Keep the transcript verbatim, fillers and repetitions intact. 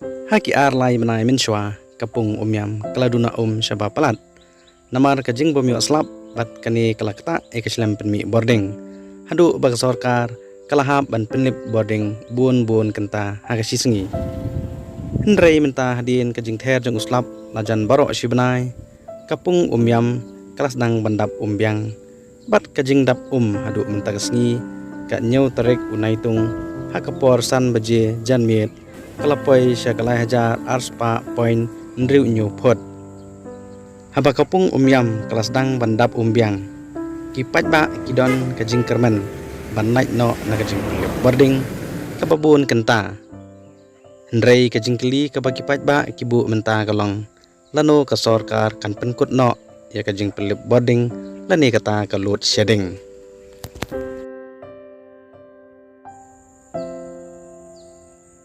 Ha ki ar lai bnai mynshuwa, ka pung Umïam ka la duh noh um shaba palat. Namar ka jingbym ïoh slap bad kane ka la ktah ïa ka shlem pynmih bording, haduh ba ka sorkar ka la hap ban pynlip bording bun bun kynta ha ka shi sngi. Hynrei mynta hadien ka jingther jong u slap la jan baroh shi bnai, ka pung Umïam ka la sdang ban dap um biang. Bad ka jingdap um haduh mynta ka sngi, ka hynñiew tarik u Naitung, ha ka por san baje janmiet, ka la poi sha ka lai hajar arspah point hynriew hynñiew phut. Haba ka pung Umïam ka la sdang ban dap um biang, ki paidbah ki don ka jingkyrmen ban lait noh na ka jingpynlip bording kaba bun kynta. Hynrei ka jingkylli kaba ki paidbah ki buh mynta ka long, lano ka sorkar kan pynkut noh ïa ka jingpynlip bording lane kata ka load shedding.